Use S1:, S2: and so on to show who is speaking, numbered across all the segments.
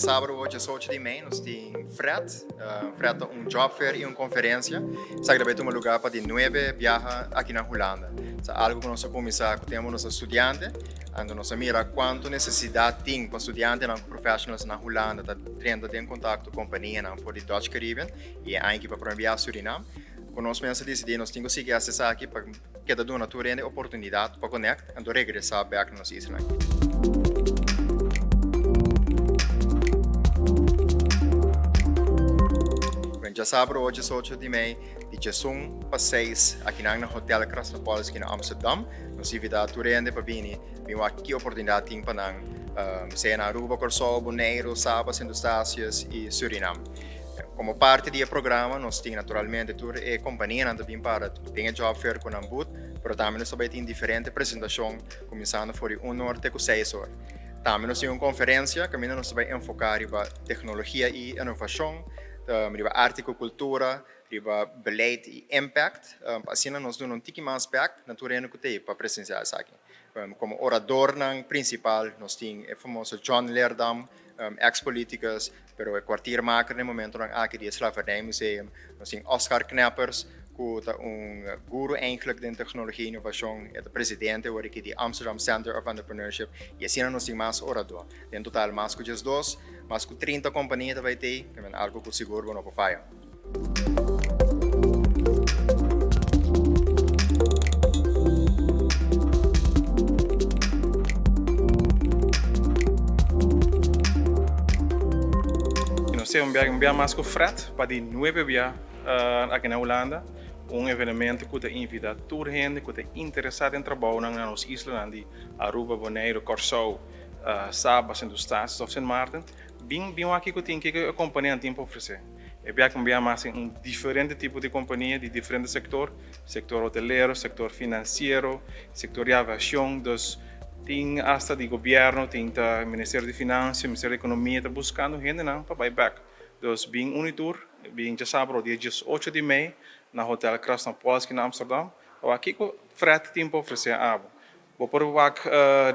S1: Djasabra awor diesocho di mei nos tin Fred. Fred ta un job fair y un conferencia. Esaki ta bay tuma lugar pa di nuebe biaha aki na Hulanda. Sa algo cu nos a cuminsa cu tempo nos ta studiante. Anto nos a mira cuanto necesidad tin pa studiantenan cu professionals na Hulanda ta drenta den contacto cu companianan for di Dutch Caribbean y e aña aki pa prome biaha Surinam. Cu nos mes a dicidi nos tin cu sigui haci esaki pa keda duna tur hende oportunidad pa connect anto regresa bek na nos islanan. Bueno, djasabra ocho es ocho di mei, di djesun pa seis, akinan na Hotel Krasnopolski na Amsterdam. Nos invita tur hende pa bini, bin wak ki oportunidad tin pa nan, sea na Aruba, Kòrsou, Boneiru, Saba, Sint Eustatius y Surinam. Como parti di e programa nos tin naturalmente tur e companianan ta bin para den e job fair cu nan booth, pero tambe nos ta bay tin diferente presentacion cuminsando for di un or te cu seis or. Tambe nos tin un conferencia caminda nos ta bay enfoca riba tecnologia y innovacion, riba arte cu cultura, riba beleid y impact, pa asina nos duna un tiki mas bek na tur hende cu ta ey pa presencia esaki. Como oradornan principal nos tin e famoso John Leerdam, ex politicus, pero e kwartiermaker na e momentonan aki di e Slavernijmuseum. Nos tin Oscar Kneppers, ku ta un guru eigenlijk den teknologia i inovashon. E ta presidente awor aki di Amsterdam Center of Entrepreneurship. I asina nos tin mas oradó. Den total mas ku diesdos, mas ku 30 kompania ta bai tei, algu ku sigur bo no por faya.
S2: Nos tin un bia mas ku Fred pa di nuebe bia aki na Hulanda, un evenemento ku ta invita tur hende ku ta interesa den trabounan na nos islanan di Aruba, Boneiru, Kòrsou, Saba, Sint Eustatius òf Sint Maarten. Bin bin wak kiko tin, kiko e kompanianan tin pa ofresé. E biaha un biaha mas tin un diferente tipo di kompania di diferente sektor, sektor hotelero, sektor finansiero, sektor di aviashon, dus tin asta di gobièrnu, tin ta Ministerio di Finansia, Ministerio di Ekonomia ta buskando hendenan pa bai bèk. Dus bin uni tur, bin djasabra dia diesocho di mei na Hotel Krasnapolsky na Amsterdam pa wak kiko Fred tin pa ofresé abo. Bo por wak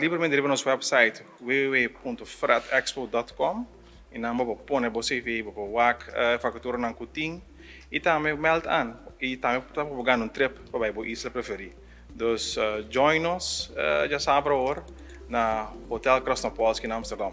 S2: libremente riba nos website www.fredexpo.com y nan bo por pone bo CV, bo por wak e vacaturanan cu tin y tambe meld aan y tambe ta por gana un trip pa bay bo isla preferi. Dus join nos djasabra awor na Hotel Krasnopolski na Amsterdam.